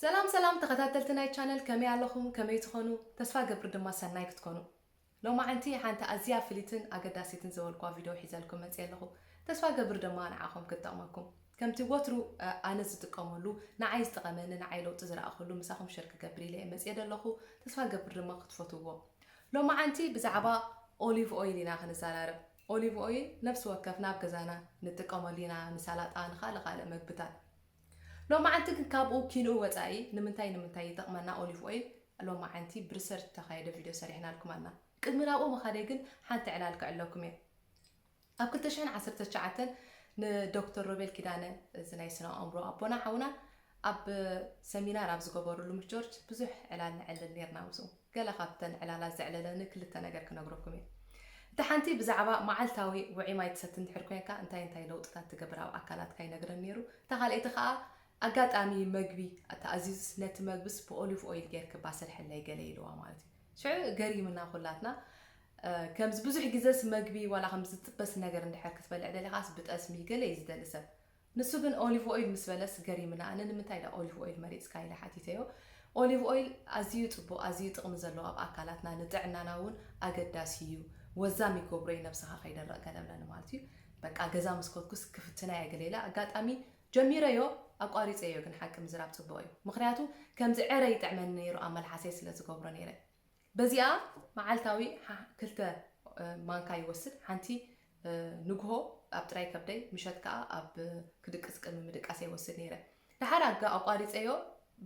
ሰላም ሰላም ተኸታተልቲ ናይ ቻነል፣ ከመይ ኣለኹም? ከመይ ትኾኑ? ተስፋ ገብር ድማ ሰናይ ክትኮኑ። ሎማዓንቲ ሓንቲ ኣዝያ ፍሊትን ኣገዳሲትን ዝበልኳ ቪድዮ ሒዘልኩም መፅየ ኣለኹ። ተስፋ ገብር ድማ ንዓኹም ክትጠቕመኩም። ከምቲ ወትሩ ኣነ ዝጥቀመሉ፣ ንዓይ ዝጠቐመኒ፣ ንዓይ ለውጢ ዝረኣኹሉ ምሳኹም ሸር ክገብር ኢለ እየ መፅየ ዘለኹ። ተስፋ ገብር ድማ ክትፈትውዎ። ሎማዓንቲ ብዛዕባ ኦሊቭ ኦይል ኢና ክንዘራረብ። ኦሊቭ ኦይል ነፍሲ ወከፍና ኣብ ገዛና ንጥቀመሉ ኢና፣ ንሳላጣ፣ ንኻልእ ካልእ መግብታት። ሎማዓንቲ ግን ካብኡ ኪንኡ ወፃኢ ንምንታይ ንምንታይ ይጠቕመና ኦሊቭ ኦይል? ሎማዓንቲ ብሪሰርች ዝተኻየደ ቪድዮ ሰሪሕናልኩም ኣና። ቅድሚ ናብኡ ምኻደይ ግን ሓንቲ ዕላል ክዕለኩም እየ። ኣብ ክልተ ሽሕን ዓሰርተ ትሽዓተን ንዶክተር ሮቤል ኪዳነ፣ እዚ ናይ ስነ ኣእምሮ ኣቦና ሓውና፣ ኣብ ሰሚናር ኣብ ዝገበሩሉ ምስ ጆርጅ ብዙሕ ዕላል ንዕልል ነርና ምስኡ። ገለ ካብተን ዕላላት ዘዕለለኒ ክልተ ነገር ክነግረኩም እየ። እቲ ሓንቲ ብዛዕባ መዓልታዊ ውዑይ ማይ ትሰቲ እንድሕር ኮይንካ እንታይ እንታይ ለውጥታት ትገብር ኣብ ኣካላትካ ይነግረን ነይሩ። እታ ካልኣይቲ ከዓ ኣጋጣሚ መግቢ ተኣዚዙስ ነቲ መግብስ ብኦሊቭ ኦይል ጌርክ ባስልሐለይ ገለ ኢልዋ ማለት እዩ። ሽዑ ገሪምና ኩላትና። ከምዚ ብዙሕ ግዘስ መግቢ ዋላ ከምዚ ዝጥበስ ነገር እንድሕር ክትበልዕ ደሊኻስ ብጠስሚ ገለ እዩ ዝደሊ ሰብ። ንሱ ግን ኦሊቭ ኦይል ምስ በለስ ገሪምና። ኣነ ንምንታይ ዳ ኦሊቭ ኦይል መሪፅካ ኢለ ሓቲተዮ። ኦሊቭ ኦይል ኣዝዩ ፅቡቕ፣ ኣዝዩ ጥቕሚ ዘለዎ ኣብ ኣካላትና፣ ንጥዕናና እውን ኣገዳሲ እዩ። ወዛም ይገብሮ እዩ፣ ነብስኻ ከይደርቕ ገለ ብለኒ ማለት እዩ። በቃ ገዛ ምስ ከድኩስ ክፍትና እየ ገለ ኢለ ኣጋጣሚ ጀሚረዮ፣ ኣቋሪፀዮ። ግን ሓቂ ምዝራብ ፅቡቕ እዩ፣ ምኽንያቱ ከምዚ ዕረ ይጥዕመኒ ነይሩ ኣብ መልሓሰይ ስለ ዝገብሮ ነይረ። በዚኣ መዓልታዊ ሓ- ክልተ ማንካ ይወስድ። ሓንቲ ንግሆ ኣብ ጥራይ ከብደይ፣ ምሸት ከዓ ኣብ ክድቅስ ቅድሚ ምድቃስ ይወስድ ነይረ። ድሓር ኣጋ ኣቋሪፀዮ።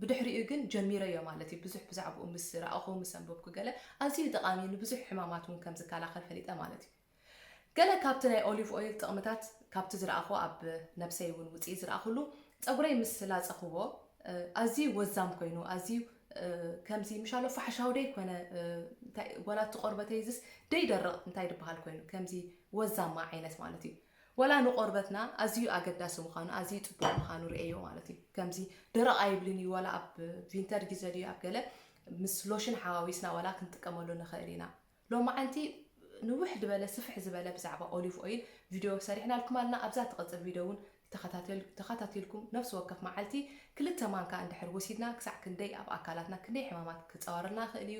ብድሕሪኡ ግን ጀሚረዮ ማለት እዩ። ብዙሕ ብዛዕባኡ ምስ ረኣኹ ምስ ኣንበብኩ ገለ ኣዝዩ ጠቃሚ፣ ንብዙሕ ሕማማት እውን ከም ዝከላኸል ፈሊጠ ማለት እዩ። ገለ ካብቲ ናይ ኦሊቭ ኦይል ጥቕምታት ካብቲ ዝረኣኹ ኣብ ነብሰይ እውን ውፅኢት ዝረኣኹሉ፣ ፀጉረይ ምስ ላፀኽዎ ኣዝዩ ወዛም ኮይኑ፣ ኣዝዩ ከምዚ ምሻሎ ፋሕሻው ደይ ኮነ፣ ዋላ እቲ ቆርበተይ ዝስ ደይ ደርቕ እንታይ ድበሃል ኮይኑ ከምዚ ወዛማ ዓይነት ማለት እዩ። ወላ ንቆርበትና ኣዝዩ ኣገዳሲ ምዃኑ፣ ኣዝዩ ፅቡቅ ምዃኑ ርእዮ ማለት እዩ። ከምዚ ደረቕ ኣይብልን እዩ። ዋላ ኣብ ቪንተር ግዜ ድዩ ኣብ ገለ ምስ ሎሽን ሓዋዊስና ዋላ ክንጥቀመሉ ንኽእል ኢና። ሎማዓንቲ ንውሕ ዝበለ ስፍሕ ዝበለ ብዛዕባ ኦሊቭ ኦይል ቪድዮ ሰሪሕናልኩም ኣለና። ኣብዛ ትቐፅል ቪድዮ እውን ተኸታተልኩም ነፍሲ ወከፍ መዓልቲ ክልተ ማንካ እንድሕር ወሲድና ክሳዕ ክንደይ ኣብ ኣካላትና ክንደይ ሕማማት ክፀዋርልና ይኽእል እዩ፣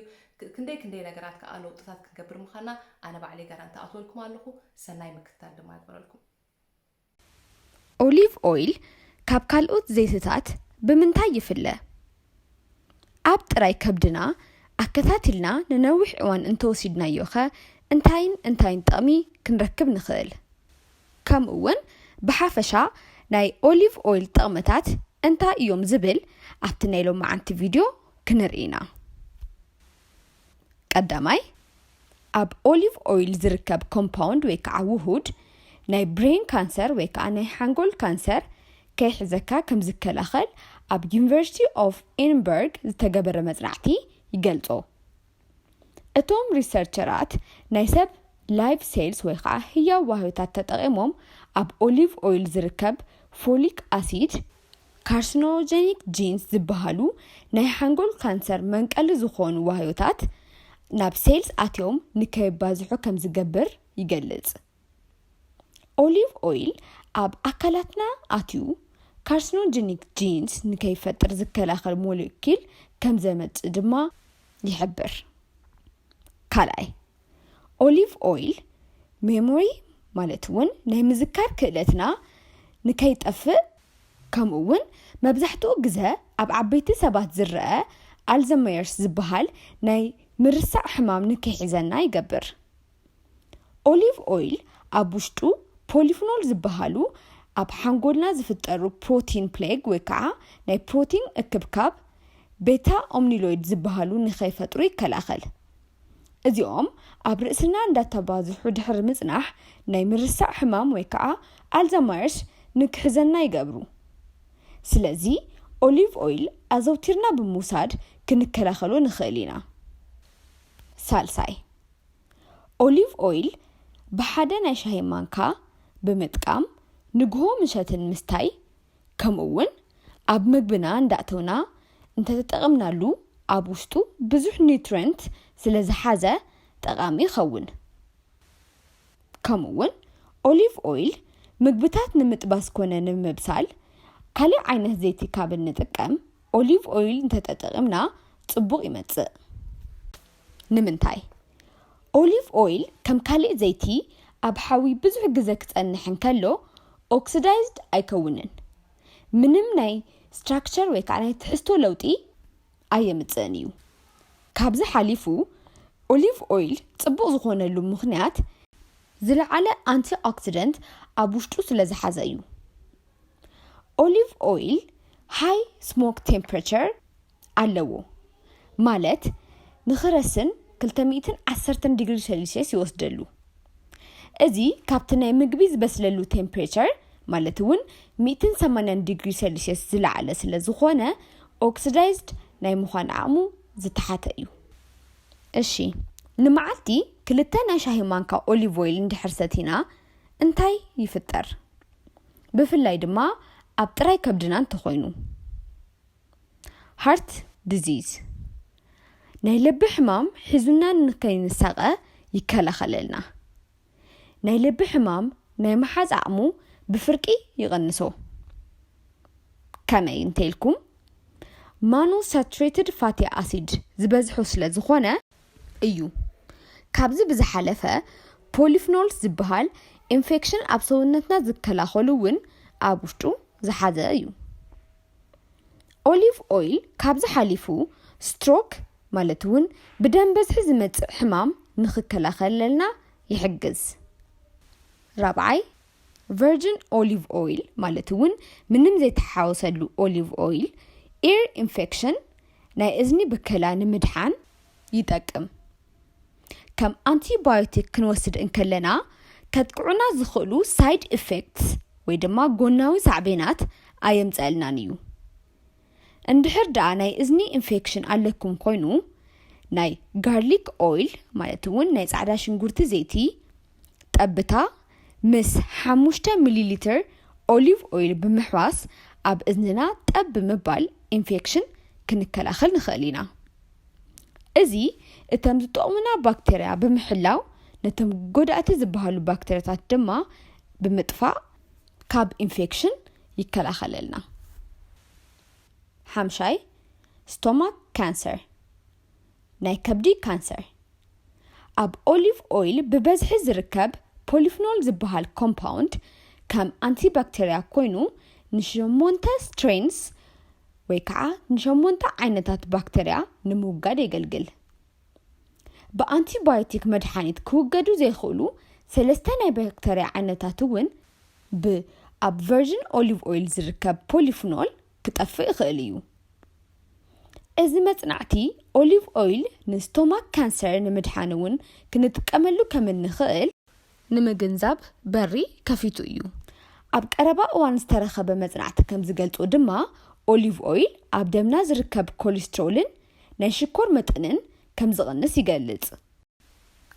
ክንደይ ክንደይ ነገራት ከዓ ለውጥታት ክንገብር ምዃንና ኣነ ባዕለይ ጋራንቲ ኣትወልኩም ኣለኹ። ሰናይ ምክትታል ድማ ይግበረልኩም። ኦሊቭ ኦይል ካብ ካልኦት ዘይትታት ብምንታይ ይፍለ? ኣብ ጥራይ ከብድና ኣከታቲልና ንነዊሕ እዋን እንተወሲድናዮኸ እንታይን እንታይን ጥቕሚ ክንረክብ ንኽእል? ከምኡ እውን ብሓፈሻ ናይ ኦሊቭ ኦይል ጥቕምታት እንታይ እዮም ዝብል ኣብቲ ናይ ሎማዓንቲ ቪድዮ ክንርኢ ኢና። ቀዳማይ፣ ኣብ ኦሊቭ ኦይል ዝርከብ ኮምፓውንድ ወይ ከዓ ውሁድ ናይ ብሬን ካንሰር ወይ ከዓ ናይ ሓንጎል ካንሰር ከይሕዘካ ከም ዝከላኸል ኣብ ዩኒቨርሲቲ ኦፍ ኤድንበርግ ዝተገበረ መፅናዕቲ ይገልፆ። እቶም ሪሰርቸራት ናይ ሰብ ላይቭ ሴልስ ወይ ከዓ ህያው ዋህዮታት ተጠቒሞም ኣብ ኦሊቭ ኦይል ዝርከብ ፎሊክ ኣሲድ ካርሲኖጀኒክ ጂንስ ዝበሃሉ ናይ ሓንጎል ካንሰር መንቀሊ ዝኾኑ ዋህዮታት ናብ ሴልስ ኣትዮም ንከይባዝሑ ከም ዝገብር ይገልጽ። ኦሊቭ ኦይል ኣብ ኣካላትና ኣትዩ ካርሲኖጀኒክ ጂንስ ንከይፈጥር ዝከላኸል ሞለኪል ከም ዘመጽእ ድማ ይሕብር። ካልኣይ፣ ኦሊቭ ኦይል ሜሞሪ ማለት እውን ናይ ምዝካር ክእለትና ንከይጠፍእ፣ ከምኡ እውን መብዛሕትኡ ግዘ ኣብ ዓበይቲ ሰባት ዝረአ ኣልዘማየርስ ዝበሃል ናይ ምርሳዕ ሕማም ንከይሕዘና ይገብር። ኦሊቭ ኦይል ኣብ ውሽጡ ፖሊፍኖል ዝበሃሉ ኣብ ሓንጎልና ዝፍጠሩ ፕሮቲን ፕሌግ ወይ ከዓ ናይ ፕሮቲን እክብካብ ቤታ ኦምኒሎይድ ዝበሃሉ ንኸይፈጥሩ ይከላኸል። እዚኦም ኣብ ርእስና እንዳተባዝሑ ድሕሪ ምፅናሕ ናይ ምርሳዕ ሕማም ወይ ከዓ ኣልዛማየርስ ንክሕዘና ይገብሩ። ስለዚ ኦሊቭ ኦይል ኣዘውቲርና ብምውሳድ ክንከላኸሎ ንኽእል ኢና። ሳልሳይ፣ ኦሊቭ ኦይል ብሓደ ናይ ሻሂ ማንካ ብምጥቃም ንግሆ ምሸትን ምስታይ፣ ከምኡ እውን ኣብ ምግብና እንዳእተውና እንተተጠቐምናሉ ኣብ ውሽጡ ብዙሕ ኒውትረንት ስለ ዝሓዘ ጠቓሚ ይኸውን። ከምኡ እውን ኦሊቭ ኦይል ምግብታት ንምጥባስ ኮነ ንምብሳል ካልእ ዓይነት ዘይቲ ካብ እንጥቀም ኦሊቭ ኦይል እንተተጠቒምና ጽቡቕ ይመጽእ። ንምንታይ? ኦሊቭ ኦይል ከም ካልእ ዘይቲ ኣብ ሓዊ ብዙሕ ግዜ ክጸንሕ እንከሎ ኦክሲዳይዝድ ኣይከውንን። ምንም ናይ ስትራክቸር ወይ ከዓ ናይ ትሕዝቶ ለውጢ ኣየምጽእን እዩ። ካብዚ ሓሊፉ ኦሊቭ ኦይል ጽቡቕ ዝኾነሉ ምኽንያት ዝለዓለ ኣንቲ ኦክሲደንት ኣብ ውሽጡ ስለ ዝሓዘ እዩ። ኦሊቭ ኦይል ሃይ ስሞክ ቴምፕሬቸር ኣለዎ፣ ማለት ንኽረስን ክልተ ሚእትን ዓሰርተን ዲግሪ ሴልሲየስ ይወስደሉ። እዚ ካብቲ ናይ ምግቢ ዝበስለሉ ቴምፕሬቸር ማለት እውን ሚእትን ሰማንያን ዲግሪ ሴልሲየስ ዝለዓለ ስለ ዝኾነ ኦክሲዳይዝድ ናይ ምዃን ዓቕሙ ዝተሓተ እዩ። እሺ፣ ንመዓልቲ ክልተ ናይ ሻሂ ማንካ ኦሊቭ ኦይል እንድሕር ሰቲና እንታይ ይፍጠር? ብፍላይ ድማ ኣብ ጥራይ ከብድና እንተኾይኑ። ሃርት ዲዚዝ፣ ናይ ልቢ ሕማም ሒዙና ንከይንሳቐ ይከላኸለልና። ናይ ልቢ ሕማም ናይ ምሓዝ ዓቕሙ ብፍርቂ ይቕንሶ። ከመይ እንተኢልኩም፣ ማኖ ሳቹሬትድ ፋቲ ኣሲድ ዝበዝሑ ስለ ዝኾነ እዩ። ካብዚ ብዝሓለፈ ፖሊፍኖልስ ዝበሃል ኢንፌክሽን ኣብ ሰውነትና ዝከላኸሉ እውን ኣብ ውሽጡ ዝሓዘ እዩ። ኦሊቭ ኦይል ካብዚ ሓሊፉ ስትሮክ ማለት እውን ብደም በዝሒ ዝመጽእ ሕማም ንኽከላኸለልና ይሕግዝ። ራብዓይ፣ ቨርጅን ኦሊቭ ኦይል ማለት እውን ምንም ዘይተሓወሰሉ ኦሊቭ ኦይል ኢር ኢንፌክሽን ናይ እዝኒ ብከላ ንምድሓን ይጠቅም። ከም ኣንቲባዮቲክ ክንወስድ እንከለና ከጥቅዑና ዝኽእሉ ሳይድ ኢፌክትስ ወይ ድማ ጎናዊ ሳዕቤናት ኣየምፀእልናን እዩ። እንድሕር ደኣ ናይ እዝኒ ኢንፌክሽን ኣለኩም ኮይኑ ናይ ጋርሊክ ኦይል ማለት እውን ናይ ፃዕዳ ሽንጉርቲ ዘይቲ ጠብታ ምስ ሓሙሽተ ሚሊ ሊትር ኦሊቭ ኦይል ብምሕዋስ ኣብ እዝንና ጠብ ብምባል ኢንፌክሽን ክንከላኸል ንኽእል ኢና። እዚ እቶም ዝጠቕሙና ባክቴርያ ብምሕላው ነቶም ጎዳእቲ ዝበሃሉ ባክቴርያታት ድማ ብምጥፋእ ካብ ኢንፌክሽን ይከላኸለልና። ሓምሻይ፣ ስቶማክ ካንሰር፣ ናይ ከብዲ ካንሰር። ኣብ ኦሊቭ ኦይል ብበዝሒ ዝርከብ ፖሊፍኖል ዝበሃል ኮምፓውንድ ከም ኣንቲባክቴርያ ኮይኑ ንሸሞንተ ስትሬንስ ወይ ከዓ ንሸሞንተ ዓይነታት ባክቴርያ ንምውጋድ የገልግል። ብኣንቲባዮቲክ መድሓኒት ክውገዱ ዘይኽእሉ ሰለስተ ናይ ባክቴርያ ዓይነታት እውን ብ ኣብ ቨርጅን ኦሊቭ ኦይል ዝርከብ ፖሊፍኖል ክጠፍእ ይኽእል እዩ። እዚ መጽናዕቲ ኦሊቭ ኦይል ንስቶማክ ካንሰር ንምድሓን እውን ክንጥቀመሉ ከም እንኽእል ንምግንዛብ በሪ ከፊቱ እዩ። ኣብ ቀረባ እዋን ዝተረኸበ መጽናዕቲ ከም ዝገልጾ ድማ ኦሊቭ ኦይል ኣብ ደምና ዝርከብ ኮሌስትሮልን ናይ ሽኮር መጠንን ከም ዝቕንስ ይገልጽ።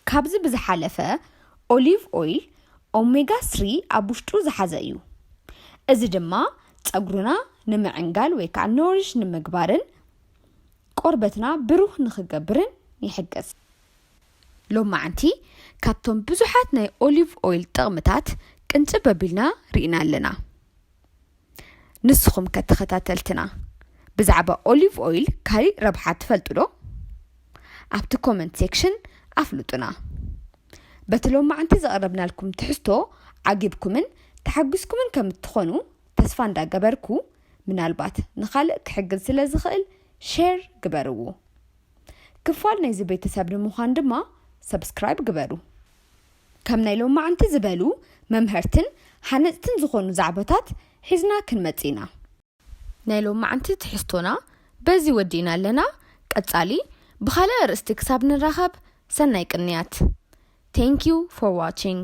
ካብዚ ብዝሓለፈ ኦሊቭ ኦይል ኦሜጋ ስሪ ኣብ ውሽጡ ዝሓዘ እዩ። እዚ ድማ ጸጉርና ንምዕንጋል ወይ ከዓ ኖሪሽ ንምግባርን ቆርበትና ብሩህ ንኽገብርን ይሕግዝ። ሎማዓንቲ ካብቶም ብዙሓት ናይ ኦሊቭ ኦይል ጥቕምታት ቅንጭብ ኣቢልና ርኢና ኣለና። ንስኹም ከ ተኸታተልትና ብዛዕባ ኦሊቭ ኦይል ካሊእ ረብሓ ትፈልጡ ዶ? ኣብቲ ኮመንት ሴክሽን ኣፍልጡና። በቲ ሎማዓንቲ ዘቕረብናልኩም ትሕዝቶ ዓጊብኩምን ተሓጒስኩምን ከም እትኾኑ ተስፋ እንዳገበርኩ፣ ምናልባት ንኻልእ ክሕግዝ ስለ ዝኽእል ሼር ግበርዎ። ክፋል ናይዚ ቤተሰብ ንምዃን ድማ ሰብስክራይብ ግበሩ። ከም ናይ ሎማዓንቲ ዝበሉ መምሀርትን ሓነፅትን ዝኾኑ ዛዕባታት ሒዝና ክንመጽእ ኢና። ናይ ሎማዓንቲ ትሕዝቶና በዚ ወዲእና ኣለና። ቀጻሊ ብኻልእ ኣርእስቲ ክሳብ ንራኸብ ሰናይ ቅንያት። Thank you for watching.